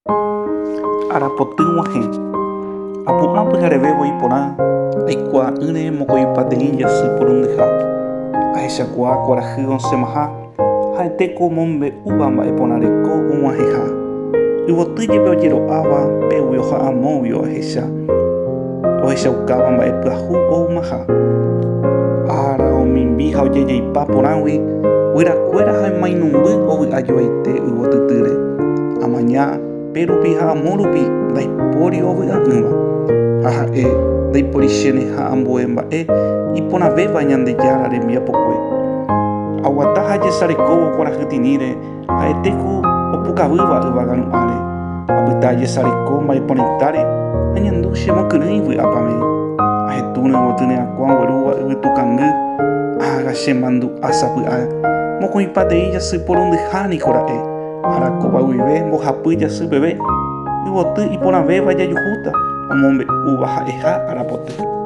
Arapoty g̃uahẽ. Apu'ã pyhareve voi porã, aikuaa'ỹre mokõipateĩ jasy porundyha. Ahechakuaa kuarahy osẽmaha, ha'ete ku omombe'úva mba'e porã reko og̃uahẽha. Yvoty jepe ojero'áva pégui oha'ãmóguio ahecha, ohechaukáva mba'e pyahu oumaha. Ára omimbi ha ojejeipa porãgui, guyrakuéra ha mainumby ovy'ajoaite yvotytýre. Amaña pérupi ha amo rupi ndaipóri ovy'a'ỹva, ha ha'e ndaiporichéneha ambue mba'e iporãvéva Ñandejára rembiapokue. Aguata ha ajesarekóvo kuarahy tiníre ha'ete ku opukavýva yvága ru'ãre. Apyta ajesareko mba'e porãitáre, añandu chemokyrỹi vy'apavẽ. Ahetũre yvoty ryakuã oguerúva yvytu kangy, ágã chemandu'a sapy'a mokõipateĩ jasy porundyha niko ra'e. Arakóva guive mbohapy jasy peve, yvoty iporãvéva jajuhúta omombe'úva ha'eha arapoty.